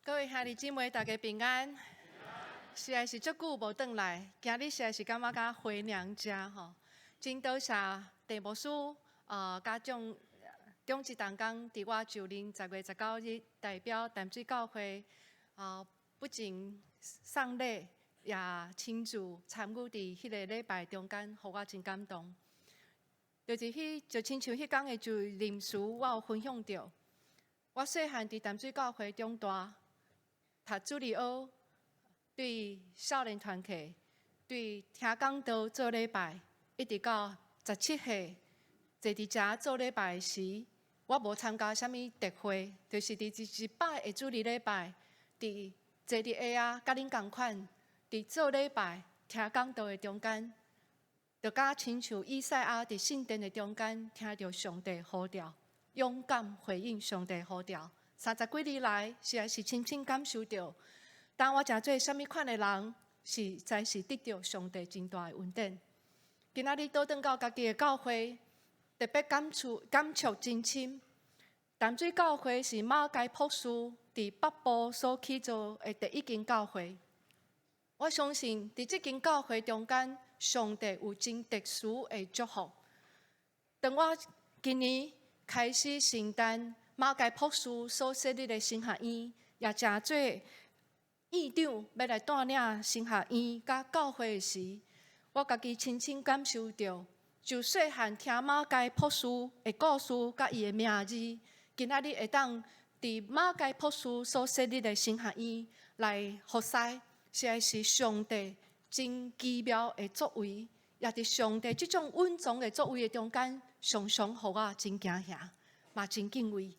各位兄弟姊妹，大家平安。實在是足久無轉來，今日實在是感覺敢回娘家吼。真多謝鄭牧師啊，佮眾長執同工佇我就任10月19日代表淡水教會啊，不僅送禮，也親自參與佇彼个禮拜中間，予我真感動。就是彼就親像彼工的就任詞，我有分享著，我細漢佇淡水教會長大，讀主日學，對少年團契，對聽講道做禮拜，一直到17歲坐佇遮做禮拜時，我無參加啥物特會，就是佇一一擺的主日禮拜，佇坐佇下仔，佮恁仝款，佇做禮拜聽講道的中間，就敢親像以賽亞佇聖殿的中間聽著上帝呼召，勇敢回應上帝呼召。30幾年來，實在是深深感受著，當我成做啥物款的人，實在是得著上帝真大的恩典。今仔日倒轉到家己的教會，特別感觸真深。淡水教會是馬偕博士佇北部所起造的第一間教會。我相信，佇這間教會中間，上帝有真特殊的祝福。當我今年開始承擔馬偕博士所設立的神學院，也成做院長，欲來帶領神學院佮教會時，我家己親身感受著，就細漢聽馬偕博士的故事，佮伊的名字，今仔日會當佇馬偕博士所設立的神學院來服侍，實在是上帝真奇妙的作為，也佇上帝這種隱藏的作為的中間，常常予我真驚嚇，嘛真敬畏。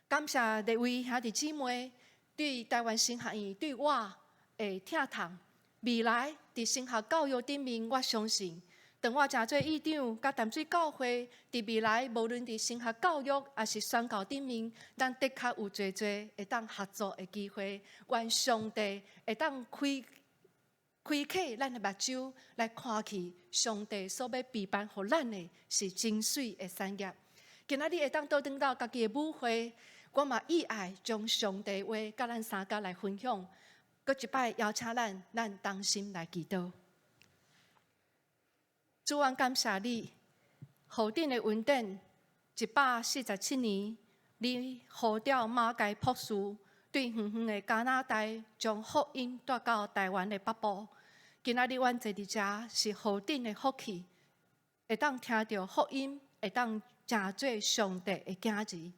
感謝列位兄弟姊妹對臺灣神學院對我的疼痛。未來佇神學教育頂面，我相信，當我成做院長，佮淡水教會佇未來，無論佇神學教育抑是宣教頂面，咱的確有濟濟會當合作的機會。願上帝會當開啟咱的目睭，來看見上帝所欲備辦予咱的是真媠的產業。今仔日會當倒轉到家己的母會，我嘛意愛將上帝話佮咱三家來分享。閣一擺邀請咱，咱同心來祈禱。主，阮感謝你，何等的恩典，147年，你呼召馬偕博士對遠遠的加拿大將福音帶到臺灣的北部。今仔日阮坐佇遮是何等的福氣，會當聽著福音，會當成做上帝的囝兒。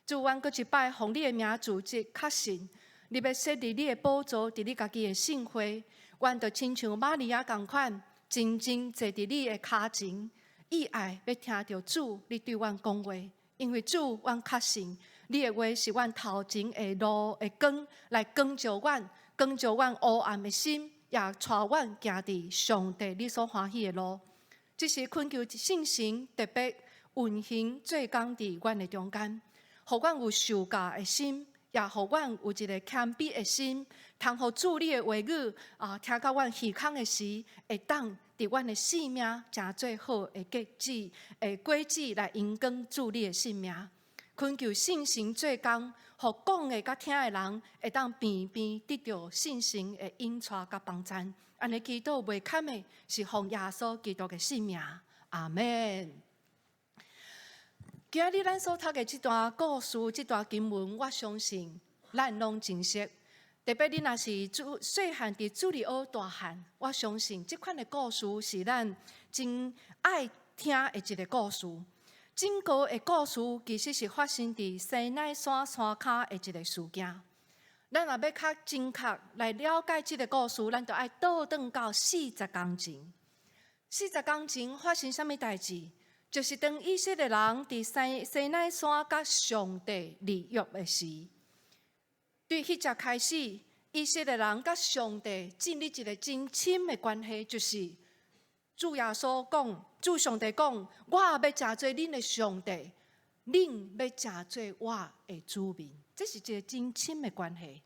主，阮閣一擺奉你的名辭職，確信你欲設立你的寶座佇你家己的聖會，阮就親像瑪利亞仝款，靜靜坐佇你的跤前，意愛欲聽著主你對阮講話，因為主，阮確信你的話是阮頭前的路的光，來光照阮，光照阮烏暗的心，也帶阮行佇上帝你所歡喜的路。這時懇求聖神特別運行做工佇阮的中間，予阮有受教的心，也予阮有一个謙卑的心，通予主你的話語啊，聽到阮耳孔的時，會當佇阮的生命成做好的結子，的果子來榮光主你的聖名。懇求聖神做工，予講的佮聽的人會當平平得著聖神的引帶佮幫贊。按呢祈禱袂堪的是奉耶穌基督的聖名，阿門。今日咱所讀的這段故事、這段經文，我相信咱攏真熟。特別你若是主細漢佇主日學大漢，我相信這款的故事是咱真愛聽的一个故事。整個的故事其實是發生佇西奈山山跤的一个事件。咱若欲較精確來了解這个故事，咱就愛倒轉到40工前。四十工前發生啥物代誌？就是當以色列人佇西奈山佮上帝立約的時，對彼節開始，以色列人佮上帝建立一个真親的關係，就是主耶穌講，主上帝講，我欲成做恁的上帝，恁欲成做我的子民，這是一个真親的關係。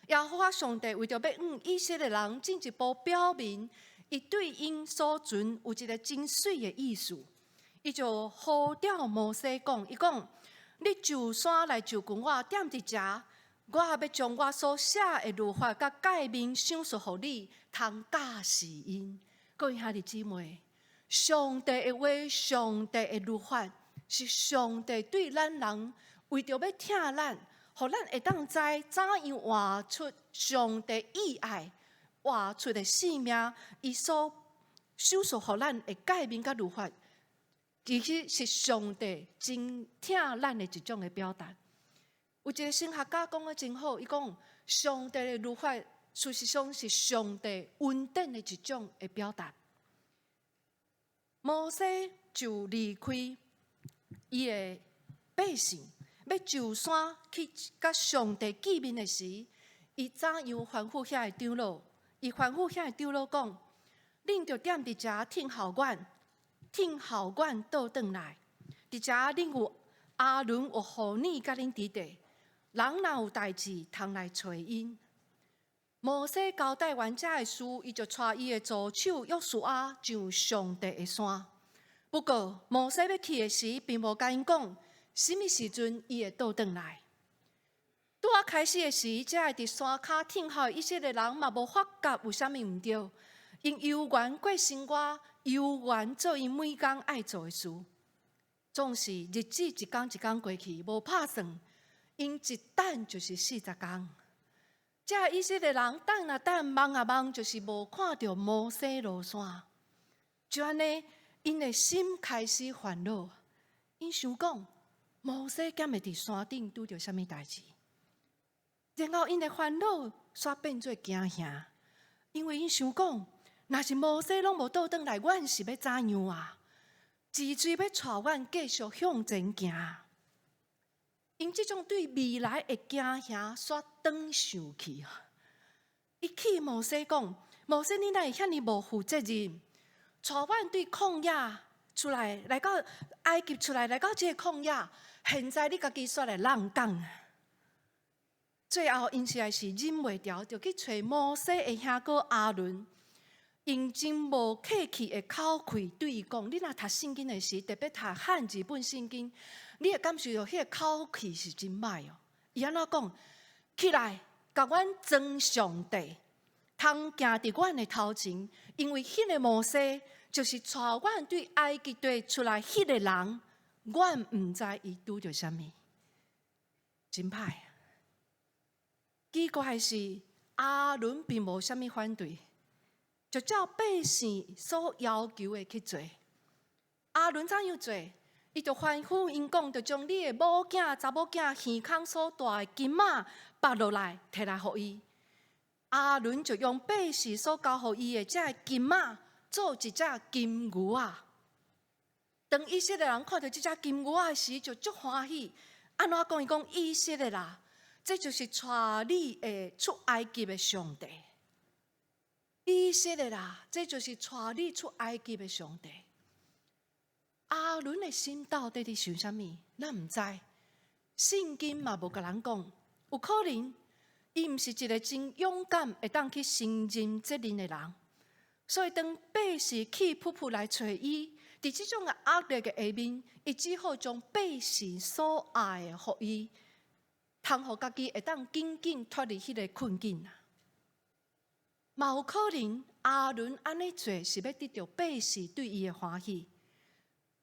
耶和華上帝為著欲向以色列人進一步表明，伊對𪜶所存有一个真媠的意思，伊就呼召摩西講，伊講：你上山來就近我，踮佇遮，我欲將我所寫的律法佮誡命賞賜予你，通教示𪜶。各位兄弟姊妹，上帝的話，上帝的律法，是上帝對咱人為著欲疼咱，予咱會當知怎樣活出上帝意愛，活出的生命，伊所賞賜予咱的誡命佮律法，其實是上帝真疼咱的一種的表達。有一個神學家講得真好，伊講上帝的律法，事實上是上帝恩典的一種的表達。摩西就離開伊的百姓，欲上山去佮上帝見面的時，伊怎樣吩咐遐个長老？伊吩咐遐个長老講：恁著踮佇遮聽候阮，聽候阮倒轉來。佇遮恁有亞倫有何珥佮恁佇咧，人若有代誌，通來揣𪜶。摩西交代完這个事，伊就帶伊的助手約書亞上上帝的山。不過，摩西欲去的時，並無共𪜶講，啥物時陣伊會倒轉來。拄仔開始的時，這个佇山跤聽候的以色列人嘛無發覺有啥物毋對，𪜶猶原過生活，猶原做𪜶每工愛做的事。總是日子一工一工過去，無拍算，𪜶一等就是40工。這以色列人等啊等，望啊望，就是無看著摩西落山。就按呢，𪜶的心開始煩惱。𪜶想講，摩西敢會佇山頂拄著啥物代誌？然後𪜶的煩惱煞變做驚嚇，因為𪜶想講，若是摩西攏無倒轉來，阮是欲怎樣啊？治罪欲帶阮繼續向前行。𪜶這種對未來的驚嚇，煞轉受氣啊！伊氣摩西講：摩西，你哪會遐爾無負責任？帶阮對曠野出來，來到埃及出來，來到這个曠野，現在你家己煞來浪講。最後，𪜶實在是忍袂牢，就去揣摩西的兄哥亞倫，用真無客氣的口氣對伊講：你若讀聖經的時，特別讀漢字本聖經，你會感受著彼个口氣是真歹哦。伊按怎講？起來，共阮裝上帝，通行佇阮的頭前，因為彼个摩西就是帶阮對埃及地出來彼个人，阮毋知伊拄著啥物，真歹。奇怪的是，亞倫並無啥物反對，就照百姓所要求的去做。亞倫怎樣做？伊就吩咐𪜶講，就將你的某囝、查某囝耳孔所戴的金仔拔落來，提來予伊。亞倫就用百姓所交予伊的這个金仔，做一隻金牛仔。當以色列人看著這隻金牛仔的時，就足歡喜。按怎講？伊講以色列啦，這就是帶你的出埃及的上帝。以色列啦，這就是帶你出埃及的上帝。亞倫的心到底佇想啥物？咱毋知。聖經嘛無共咱講。有可能，伊毋是一個真勇敢會當去承認責任的人。所以當百姓氣噗噗來揣伊，佇這種的壓力的下面，伊只好將百姓所愛的予伊，通予家己會當緊緊脫離彼个困境啊。嘛有可能亞倫按呢做是欲得著百姓對伊的歡喜。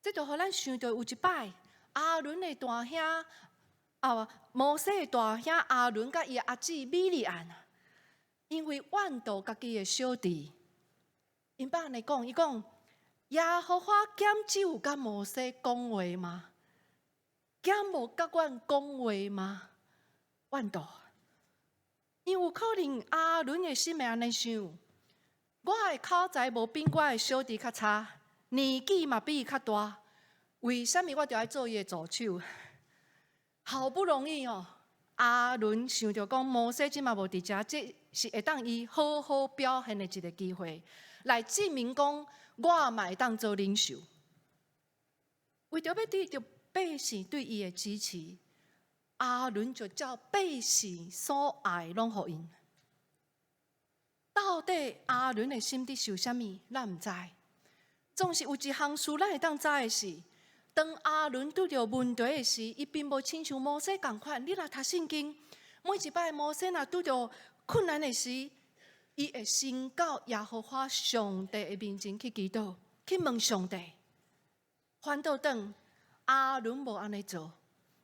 這就予咱想著有一擺，亞倫的大兄啊，摩西的大兄亞倫佮伊的阿姊米利暗，因為怨妒家己的小弟，𪜶捌按呢講，伊講耶和華敢只有佮摩西講話嗎？敢無佮阮講話嗎？怨妒，因為有可能亞倫的心會按呢想，我的口才無比我的小弟較差，年紀嘛比伊較大，為啥物我著愛做伊的助手？好不容易哦，亞倫想著講摩西這馬無佇遮，這是會當伊好好表現的一個機會，來證明講我嘛會當做領袖。為著欲得著百姓對伊的支持，亞倫就照百姓所愛攏予𪜶。到底亞倫的心佇想啥物，咱毋知。總是有一項事，咱會當知的是，當亞倫拄著問題的時，伊並無親像摩西仝款。你若讀聖經，每一擺摩西若拄著困難的時，伊會先到耶和華上帝的面前去祈禱，去問上帝。反倒轉，亞倫無按呢做。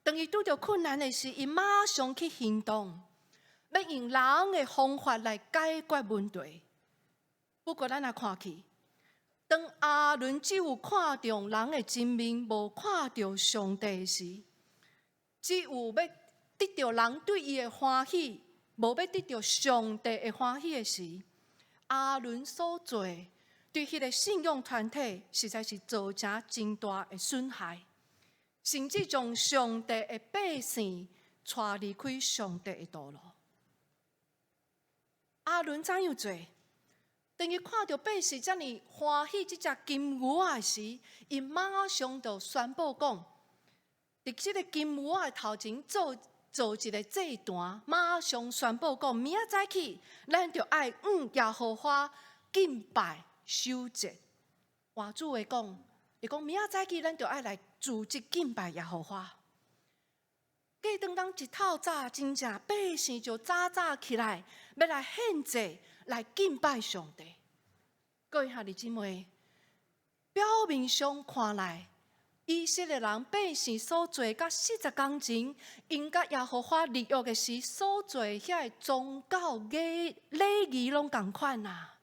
當伊拄著困難的時，伊馬上去行動，欲用人的方法來解決問題。不過咱若看去，當亞倫只有看著人的真面，無看著上帝時，只有欲得著人對伊的歡喜，無欲得著上帝的歡喜的時，亞倫所做對彼個信仰團體，實在是造成真大的損害，甚至將上帝的百姓帶離開上帝的道路。亞倫怎樣做？當伊看著百姓遮爾歡喜這隻金牛仔時，伊馬上就宣布講：佇這个金牛仔頭前做一个祭壇，馬上宣布講：明仔載起，咱就愛向耶和華敬拜守節。換句話講，伊講明仔載起，咱就愛來組織敬拜耶和華。過當當一透早，真正百姓就早早起來，欲來獻祭，來敬拜上帝。各位兄弟姊妹，表面上看來，以色列人百姓所做，佮40工前，𪜶佮耶和華立約的時所做遐个宗教禮禮儀攏仝款啊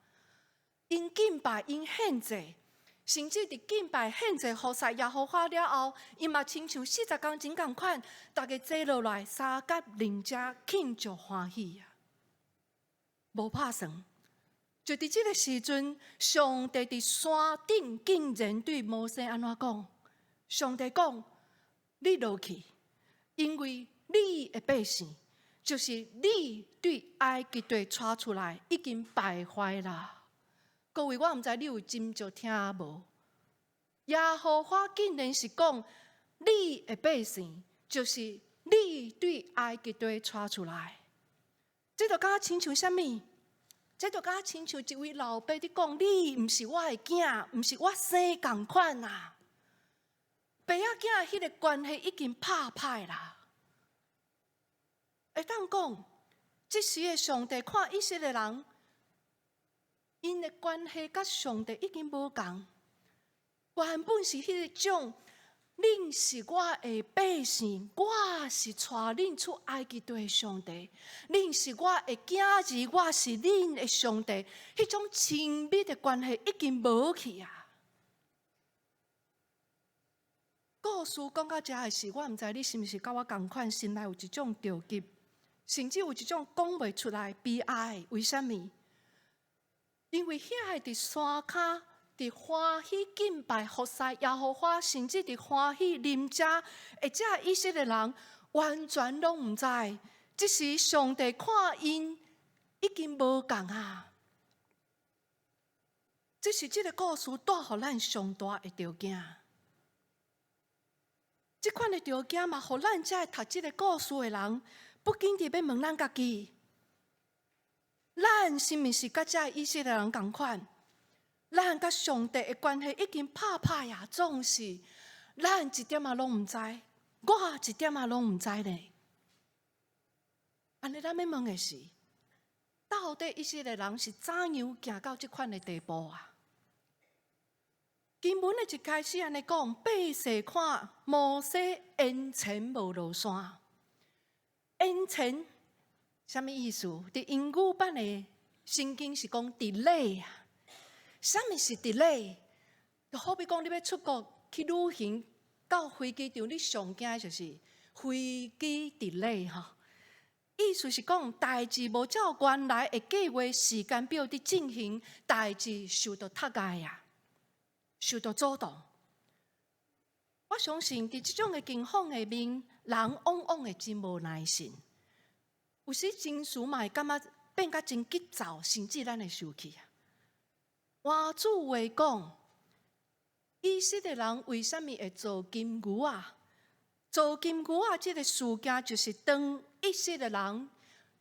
！𪜶敬拜，𪜶獻祭，甚至佇敬拜獻祭予撒耶和華了後，𪜶嘛親像四十工前仝款，逐家坐落來，相佮啉食慶祝歡喜啊！無拍算，就佇這个時陣，上帝佇山頂竟然對摩西按怎講？上帝講：你落去，因為你的百姓，就是你對埃及地帶出來，已經敗壞啦。各位，我毋知你有斟酌聽無？耶和華竟然是講，你的百姓，就是你對埃及地帶出來。這就敢親像啥物？這就敢親像一位老爸佇講，你毋是我的囝，毋是我生仝款啊！爸仔囝彼个關係已經拍歹啦。會當講，這時的上帝看以色列人，𪜶的關係佮上帝已經無仝。原本是彼个種，恁是我的百姓，我是帶恁出埃及地的上帝，恁是我的囝兒，我是恁的上帝。彼種親密的關係已經無去啊！故事講到遮的時，我毋知你是毋是佮我仝款，心內有一種著急，甚至有一種講袂出來悲哀。為啥物？因為遐个佇山跤佇歡喜敬拜服侍耶和華，甚至佇歡喜啉食，的這以色列人完全攏毋知，這時上帝看𪜶已經無仝啊！這是這个故事帶予咱上大的著驚。這款的著驚嘛，予咱這讀這个故事的人，不禁佇欲問咱家己：咱是毋是佮這以色列人仝款？咱佮上帝的關係已經拍歹啊，總是咱一點仔攏毋知，我一點仔攏毋知呢。按呢，咱欲問的是，到底以色列人是怎樣行到這款的地步啊？經文的一開始按呢講，百姓看摩西延遲無落山，延遲啥物意思？佇英語版的聖經是講 delay 啊。啥物是 delay？就好比講你欲出國去旅行，到飛機場，你上驚就是飛機 delay 吼。意思是講，代誌無照原來的計劃時間表佇進行，代誌受到窒礙啊，受到阻擋。我相信佇這種的境況下面，人往往會真無耐性，有時情緒嘛會感覺變甲真急躁，甚至咱會生氣啊。換句話講，以色列人為啥物會做金牛仔？做金牛仔這个事件，就是當以色列人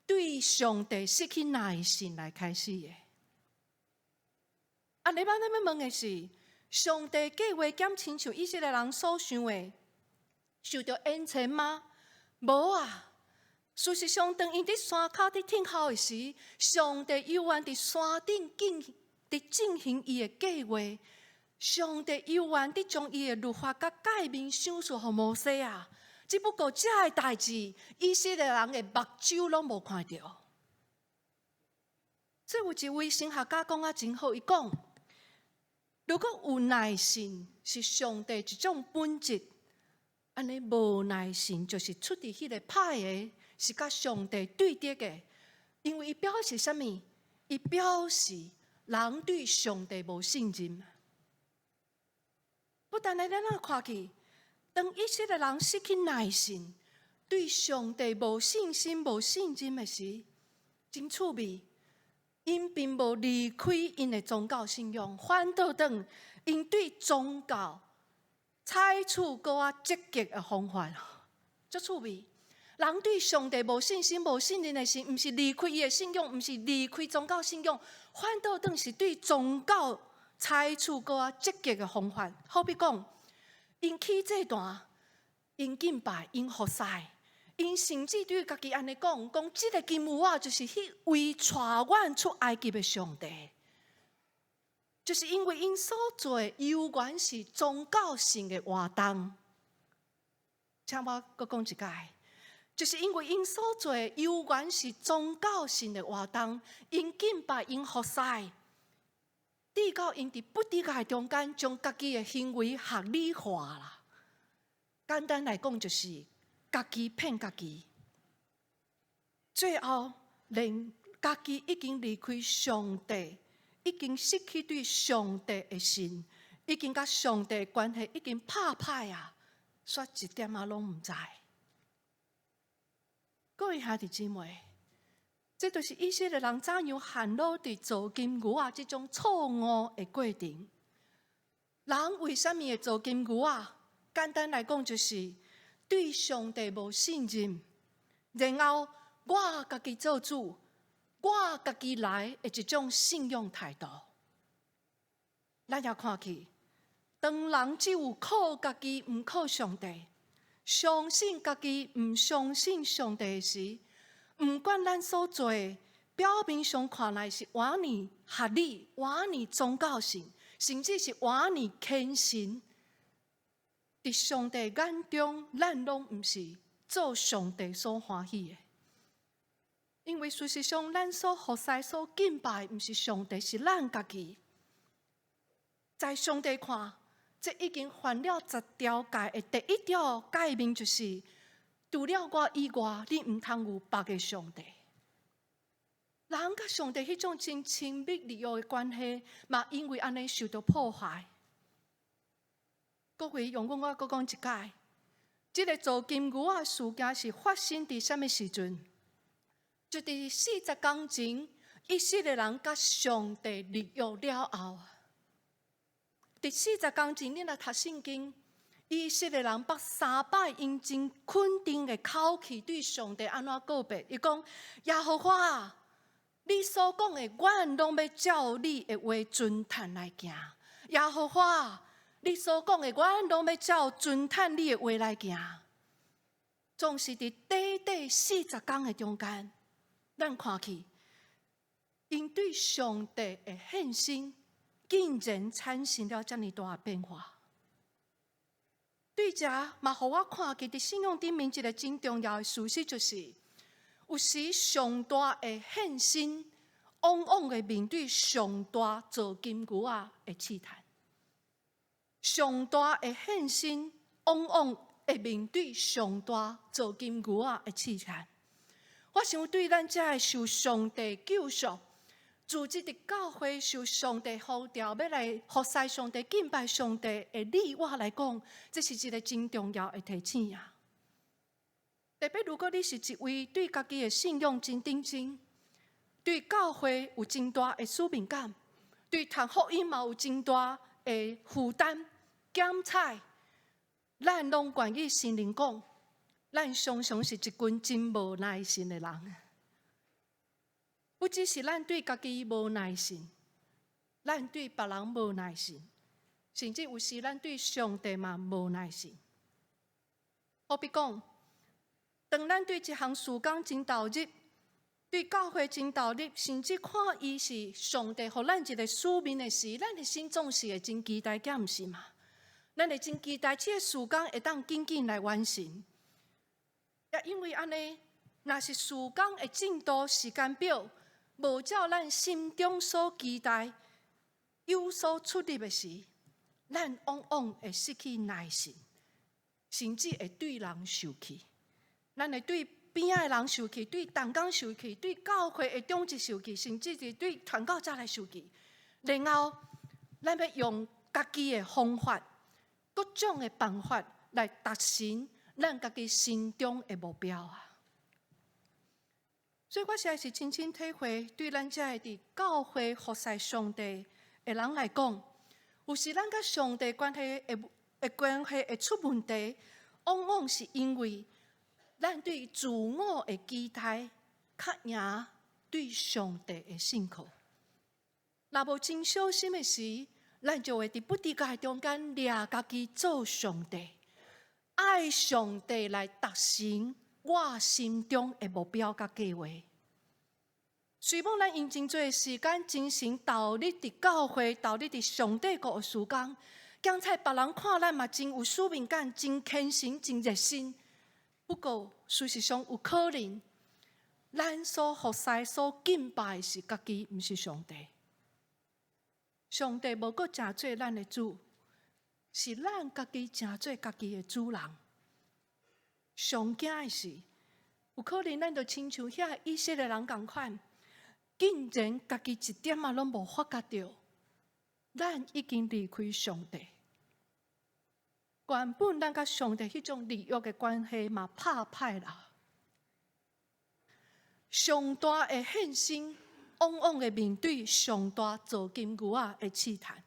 對上帝失去耐性來開始的。啊，你咱欲問的是，上帝計劃敢親像以色列人所想的，受著延遲嗎？無啊！事實上，當𪜶佇山跤佇等候的時，上帝猶原佇山頂佇進行伊的計劃。上帝猶原佇將伊的律法佮誡命賞賜予摩西啊。只不過這个代誌，以色列人的目睭攏無看著。所以有一位神學家講啊真好，伊講：如果有耐性是上帝一種本質，按呢無耐性就是出佇彼個歹的，是佮上帝對敵的，因為伊表示啥物？伊表示人對上帝無信任。不但呢，咱若看去，當以色列人失去耐性，對上帝無信心、無信任的時，真趣味。𪜶並無離開𪜶的宗教信仰，反倒轉𪜶對宗教採取閣較積極的方法，足趣味。人對上帝無信心、無信任的時，毋是離開伊的信仰，毋是離開宗教信仰，反倒轉是對宗教採取閣較積極的方法。好比講，𪜶起祭壇，𪜶敬拜，𪜶服侍，𪜶甚至對家己按呢講，講這个金牛仔就是彼位帶阮出埃及的上帝，就是因為𪜶所做的猶原是宗教性的活動。請我閣講一擺，就是因為𪜶所做的猶原是宗教性的活動，𪜶敬拜，𪜶服侍，直到𪜶佇不知覺中間將家己的行為合理化啦。簡單來講，就是家己騙家己，最後連家己已經離開上帝，已經失去對上帝的信，已經佮上帝關係已經拍歹啊，煞一點仔攏毋知。各位兄弟姊妹，這就是以色列人怎樣陷落佇造金牛仔這種錯誤的過程。人為啥物會造金牛仔？簡單來講，就是對上帝無信任，然後我家己做主，我家己來的一種信仰態度。咱也看去，當人只有靠家己，毋靠上帝，相信家己，毋相信上帝的時，毋管咱所做的，表面上看來是偌爾合理、偌爾宗教性，甚至是偌爾虔誠，佇上帝眼中，咱攏毋是做上帝所歡喜的。因為事實上，咱所服侍、所敬拜，毋是上帝，是咱家己。在上帝看，這已經犯了十條誡的第一條誡命，就是除了我以外，你毋通有別个上帝。人佮上帝彼種真親密立約的關係，嘛因為按呢受到破壞。各位容許我閣講一擺，這个造金牛仔事件是發生佇啥物時陣？就佇40工前，以色列人佮上帝立約了後。佇四十工前，你若讀聖經，以色列人捌三擺用真肯定的口氣對上帝按怎告白？伊講：耶和華，你所講的，阮攏欲照你的話遵趁來行。耶和華，你所講的，阮攏欲照遵趁你的話來行。總是佇短短四十工的中間，咱看去，𪜶對上帝的獻身，竟然產生了遮爾大的變化。對這嘛，予我看見佇信仰頂面一个真重要的事實，就是有時上大的獻身，往往會面對上大造金牛仔的試探。上大的獻身，往往會面對上大造金牛仔的試探。我想對咱這个受上帝救贖、組織佇教會受上帝呼召，欲來服侍上帝、敬拜上帝的你我來講，這是一个真重要的提醒啊！特別如果你是一位對家己的信仰真認真，對教會有真大的使命感，對傳福音嘛有真大的負擔、檢採，咱攏願意承認講，咱常常是一群真無耐心的人。不只是咱對家己無耐心，咱對別人無耐心，甚至有時咱對上帝嘛無耐心。好比講，當咱對一項事工真投入，對教會真投入，甚至看伊是上帝予咱一個使命的時，咱的心總是會真期待，敢毋是嘛？咱會真期待這个事工會當緊緊來完成。也因為按呢，若是事工的進度時間表無照咱心中所期待有所出入的時，咱往往會失去耐性，甚至會對人受氣。咱會對邊仔的人受氣，對同工受氣，對教會的長執受氣，甚至是對傳教者來受氣。然後，咱欲用家己的方法，各種的辦法來達成咱家己心中的目標啊！所以我實在是深深體會，對咱這个佇教會服侍上帝的人來講，有時咱佮上帝關係會出問題，往往是因為咱對自我的期待較贏對上帝的信靠。若無真小心的時，咱就會佇不知覺中間掠家己做上帝，愛上帝來達成我心中的目標佮計畫。雖罔咱用真濟時間、精神投入佇教會，投入佇上帝國的事工，兼且別人看咱嘛真有使命感、真虔誠、真熱心。不過，事實上有可能，咱所服侍、所敬拜的是家己，毋是上帝。上帝無閣成做咱的主，是咱家己成做家己的主人。上驚的是，有可能咱就親像遐以色列人仝款，竟然家己一點仔攏無發覺著，咱已經離開上帝。原本咱佮上帝彼種立約的關係嘛拍歹啦。上大的獻身，往往會面對上大造金牛仔的試探。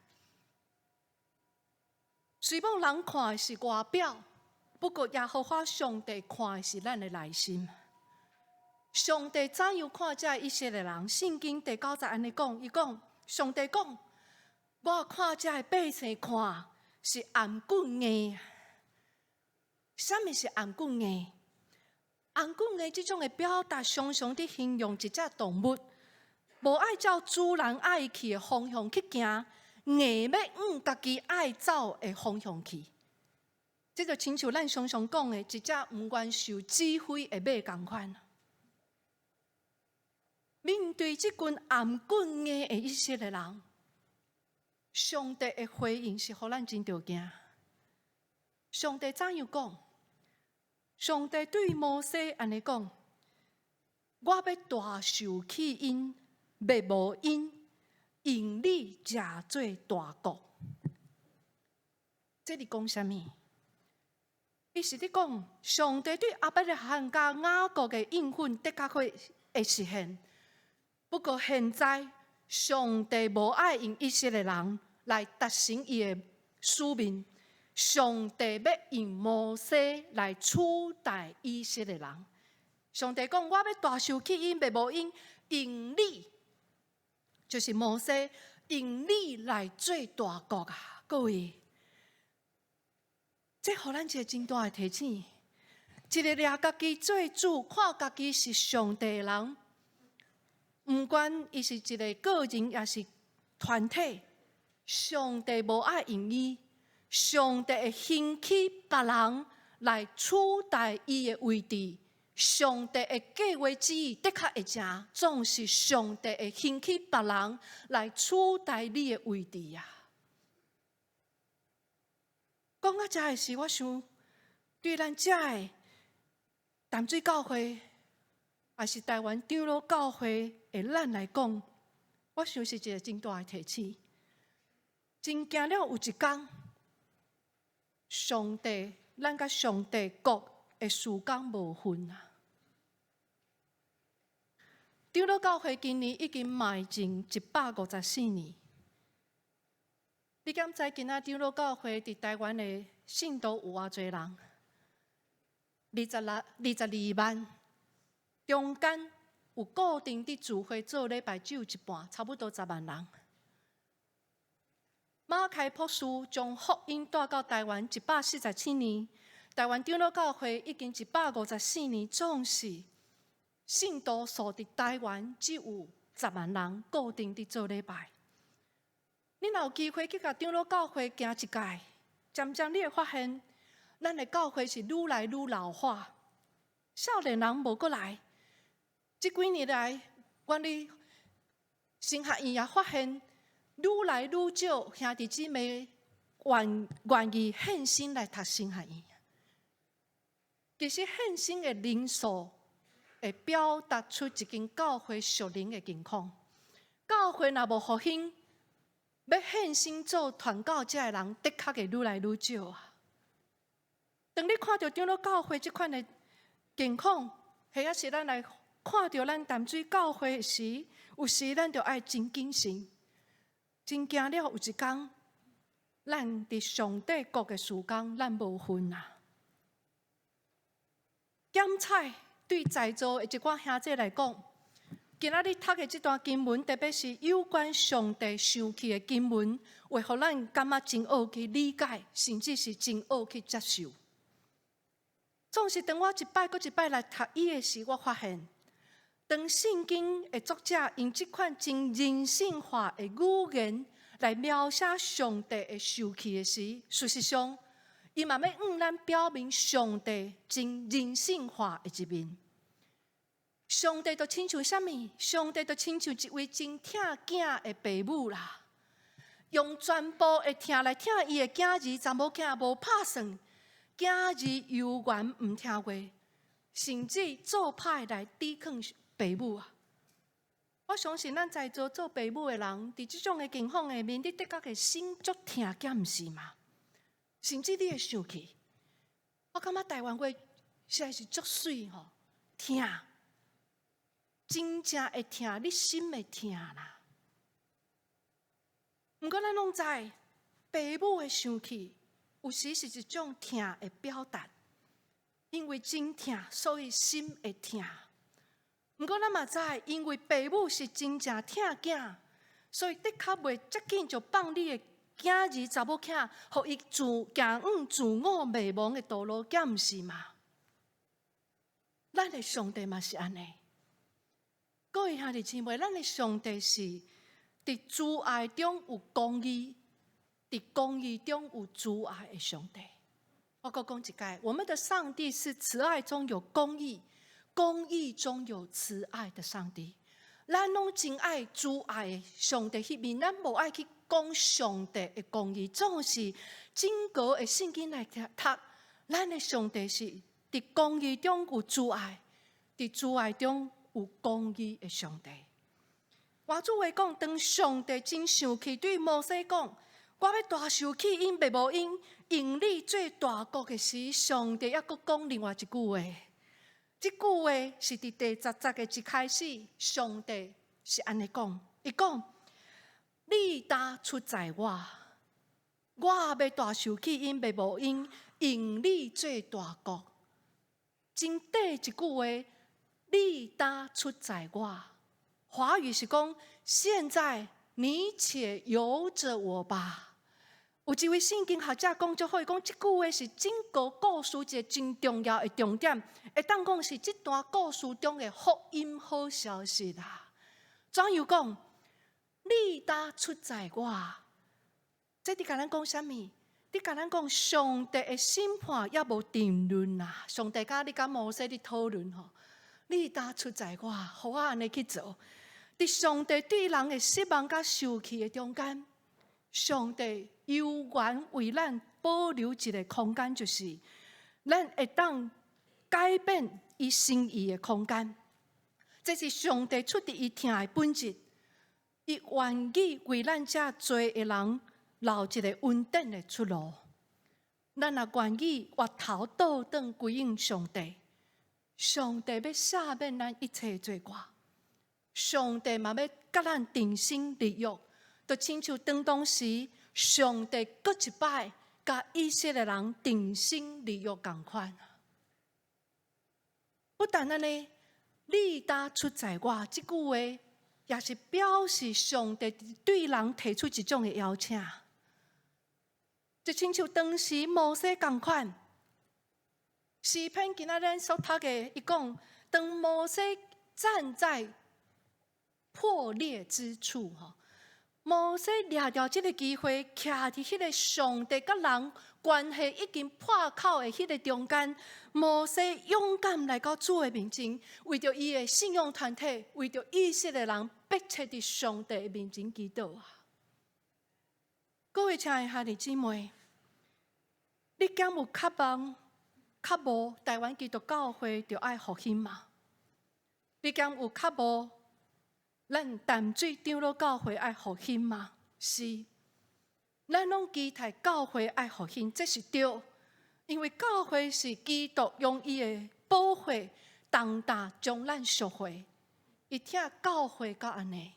雖罔人看的是外表，不過耶和華上帝看的是咱的內心。上帝怎樣看這以色列人？聖經第九節按呢講，伊講，上帝講，我看這百姓看是頷頸硬。啥物是頷頸硬？頷頸硬這種的表達，常常佇形容一隻動物，無愛照主人愛去的方向去行，硬欲往家己愛走的方向去。這就親像咱常常講的，一隻毋願受指揮的馬仝款。面對這群頷頸硬的以色列人，上帝的回應是予咱真著驚。上帝怎樣講？上帝對摩西按呢講：我欲大受氣𪜶，滅無𪜶，用你成做大國。這佇講啥物？伊是佇講，上帝對亞伯拉罕佮雅各的應允的確會會實現。不過現在，上帝無愛用以色列人來達成伊的使命，上帝欲用摩西來取代以色列人。上帝講：我欲大受氣𪜶，滅無𪜶，用你，就是摩西，用你來做大國啊！各位，這予咱一个真大的提醒。一个掠家己做主，看家己是上帝的人，毋管伊是一个個人，抑是團體，上帝無愛用伊，上帝會興起別人來取代伊的位置。上帝的計劃旨意的確會成，總是上帝會興起別人來取代你的位置啊！講到遮的時，我想對咱遮的淡水教會，抑是台灣長老教會的咱來講，我想是一个真大的提醒。真驚了有一工，上帝，咱佮上帝國的事工無份啊！長老教會今年已經邁進154年。你敢知今仔長老教會佇台灣的信徒有偌濟人？22萬，中間有固定佇聚會做禮拜只有一半，差不多10萬人。馬開博士將福音帶到台灣147年，台灣長老教會已經154年，總是信徒數佇台灣只有10萬人固定佇做禮拜。你若有機會去共長老教會行一界，漸漸你會發現，咱的教會是愈來愈老化，少年人無閣來。這幾年來，阮佇神學院也發現，愈來愈少兄弟姊妹願意獻身來讀神學院。其實獻身的人數會表達出一間教會屬靈的情況。教會若無復興，欲獻身做傳教者的人，的確會愈來愈少啊。當你看著長老教會這款的情況，或者是咱來看著咱淡水教會時，有時咱就愛真謹慎，真驚了有一工，咱佇上帝國的事工，咱無份啊。檢採對在座的一寡兄弟來講，今仔日讀的這段經文，特別是有關上帝生氣的經文，會予咱感覺真學去理解，甚至是真學去接受。總是當我一擺閣一擺來讀伊的時，我發現，當聖經的作者用這款真人性化的語言來描寫上帝的受氣的時，事實上，伊嘛欲向咱表明上帝真人性化的一面。上帝就親像啥物？上帝就親像一位真疼囝的爸母啦，用全部的疼來疼伊的囝兒，查某囝無拍算，囝兒猶原毋聽話，甚至做歹來抵抗爸母啊！我相信咱在座做爸母的人，佇這種的情況下面，你的確會心足疼，敢毋是嘛？甚至你會生氣。我感覺台灣話實在是足媠吼，疼，真正會疼，你心會疼啦。毋過咱攏知，爸母的生氣，有時是一種疼的表達，因為真疼，所以心會疼。毋過咱嘛知，因為爸母是真正疼囝，所以的確袂遮緊就放你的囝兒查某囝，予伊自行往自我滅亡的道路，敢毋是嘛？咱的上帝嘛是按呢。各位兄弟姊妹，咱的上帝是佇慈愛中有公義，佇公義中有慈愛的上帝。我閣講一擺，我們的上帝是慈愛中有公義，公義中有慈愛的上帝。咱攏真愛慈愛的上帝彼面，咱無愛去講上帝的公義，總是整個的聖經來讀，咱的上帝是佇公義中有慈愛，佇慈愛中有公義的上帝。換句話講，當上帝真生氣對摩西講：“我欲大受氣，𪜶滅無𪜶，用你做大國的時，上帝猶閣講另外一句話。這句話是佇第十節的一開始，上帝是按呢講，伊講：你擔出在我，我欲大受氣，𪜶滅無𪜶，用你做大國。真短一句話，你擔出在我。華語是講，現在你且由著我吧。有一位聖經學者講足好，伊講這句話是整個故事一個真重要的重點，會當講是這段故事中的福音好消息啦。怎樣講？你擔出在我，這佇共咱講啥物？佇共咱講上帝的審判猶無定論啊！上帝佮你佮摩西佇討論吼，你擔出在我，予我按呢去做。佇上帝對人的失望佮受氣的中間，上帝猶原為咱保留一個空間，就是咱會當改變伊心意的空間。這是上帝出佇伊疼的本質，伊願意為咱遮濟的人留一個恩典的出路。咱若願意回頭倒轉歸向上帝，上帝欲赦免咱一切罪過。上帝嘛欲佮咱重新立約，就親像當當時上帝閣一擺共以色列人重新立約仝款。不但按呢，你擔出在我這句話，也是表示上帝對人提出一種的邀請。就親像當時摩西仝款，詩篇今仔咱所讀的，伊講當摩西站在破裂之處，吼，摩西掠著這个機會，徛佇彼个上帝佮人關係已經破口的彼个中間，摩西勇敢來到主的面前，為著伊的信仰團體，為著以色列人，迫切佇上帝的面前祈禱啊！各位親愛兄弟姊妹，你敢有渴望？渴慕台灣基督教會著愛復興嗎？你敢有渴慕咱淡水長老教會愛復興嗎？是，咱攏期待教會愛復興，這是對，因為教會是基督用伊的寶血重擔將咱贖回，伊疼教會到按呢。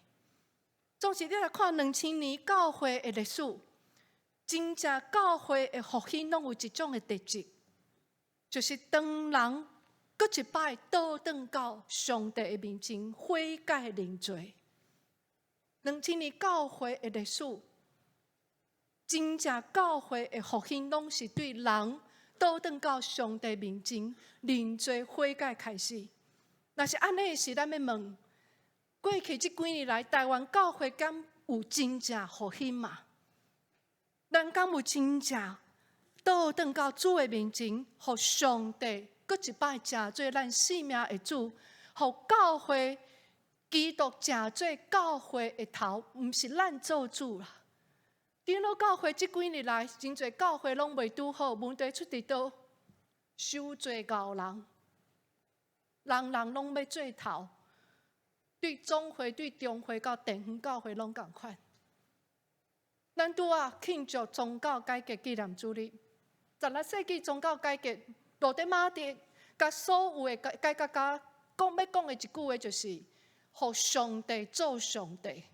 總是你來看2000年教會的歷史，真正教會的復興攏有一種的特質。就是當人閣一擺倒轉到上帝的面前悔改認罪。2000年教會的歷史，真正教會的復興，攏是對人倒轉到上帝面前認罪悔改開始。若是按呢時，咱欲問：過去這幾年來，台灣教會敢有真正復興嗎？咱敢有真正倒轉到主的面前，予上帝閣一擺成做咱生命的主，予教會基督成做教會的頭，毋是咱做主啦。長老教會這幾年來，真濟教會攏袂拄好，問題出佇佗？傷濟𠢕人，人人攏欲做頭，對總會、對中會到地方教會攏仝款。咱拄仔慶祝宗教改革紀念主日。16世紀宗教改革，路德馬丁共所有的改革家講欲講的一句話，就是：予上帝做上帝，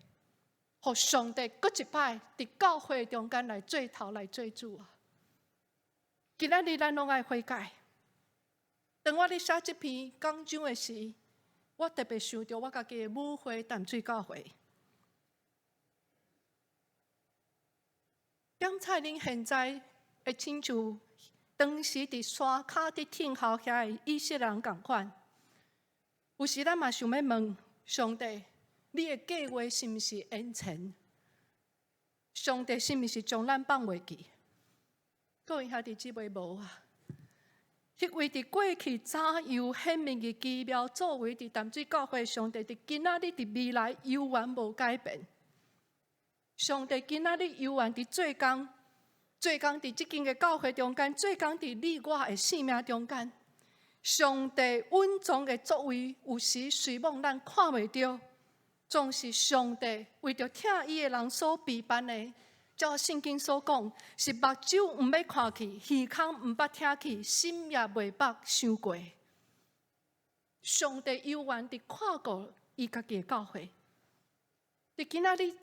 予上帝閣一擺佇教會中間來做頭來做主啊！今仔日咱攏愛悔改。當我咧寫這篇講章的時，我特別想著我家己的母會淡水教會。檢查恁現在會親像當時佇山跤佇聽候遐的以色列人仝款。有時咱嘛想欲問上帝：你的計劃是毋是延遲？上帝是毋是將咱放袂記？各位兄弟姊妹，無啊！彼位佇過去怎樣顯明伊奇妙作為佇淡水教會，上帝佇今仔日佇未來猶原無改變。上帝今仔日猶原佇做工，做工佇這間的教會中間，做工佇你我的生命中間。上帝隱藏的作為，有時雖罔咱看袂著，總是上帝為著疼伊的人所備辦的。照聖經所講，是目睭毋欲看去，耳孔毋捌聽去，心也袂捌想過。上帝猶原佇看顧伊家己的教會。佇今仔日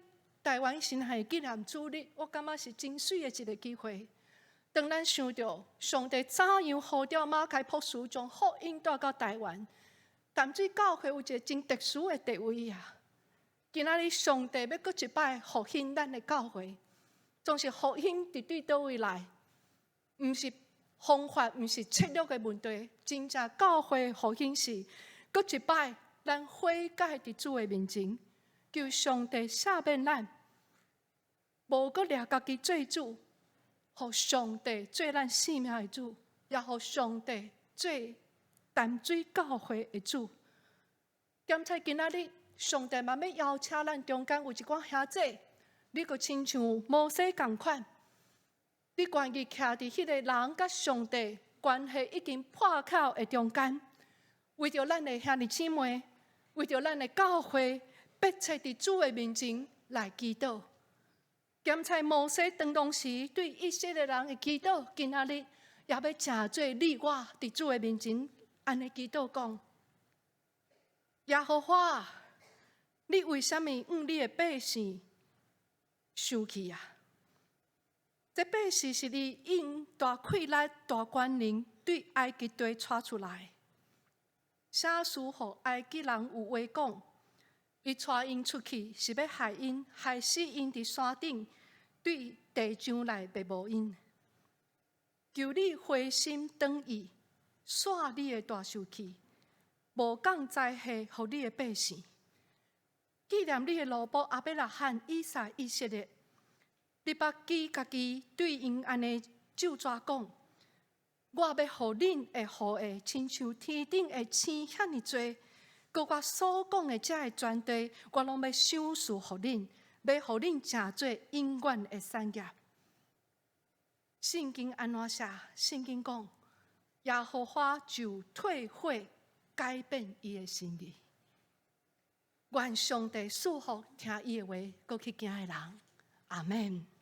台灣神學紀念主日，我感覺是真媠的一个機會。當咱想著上帝怎樣呼召馬開博士將福音帶到台灣，淡水教會有一个真特殊的地位啊！今仔日上帝欲閣一擺復興咱的教會。總是復興佇對佗位來，毋是方法，毋是策略的問題。真正教會復興是，閣一擺咱悔改佇主的面前，求上帝赦免咱，無閣掠家己做主，予上帝做咱生命的主，也予上帝做淡水教會的主。檢查今仔日，上帝嘛欲邀請咱中間有一寡兄弟。你閣親像摩西仝款，你願意徛佇彼个人佮上帝關係已經破口的中間，為著咱的兄弟姊妹，為著咱的教會，迫切佇主的面前來祈禱。檢查摩西當當時對以色列人的祈禱，今仔日也欲成做你我佇主的面前按呢祈禱講：耶和華，你為啥物向你的百姓生氣啊！這百姓是你用大氣力、大權能對埃及地帶出來，寫書予埃及人有話講，伊帶𪜶出去是欲害𪜶，害死𪜶佇山頂，對地上來滅無𪜶。求你回心轉意，煞你的大受氣，無降災禍予你的百姓，紀念你的奴僕亞伯拉罕、以撒、以色列。你捌記家己對𪜶按呢咒詛講：我欲予恁的後裔親像天頂的星遐爾濟，閣我所講的這个全地，我攏欲賞賜予恁，欲予恁成做永遠的產業。聖經按怎寫？聖經講，耶和華就退悔，改變伊的心意。願上帝賜福聽伊的話，閣去行的人。阿門。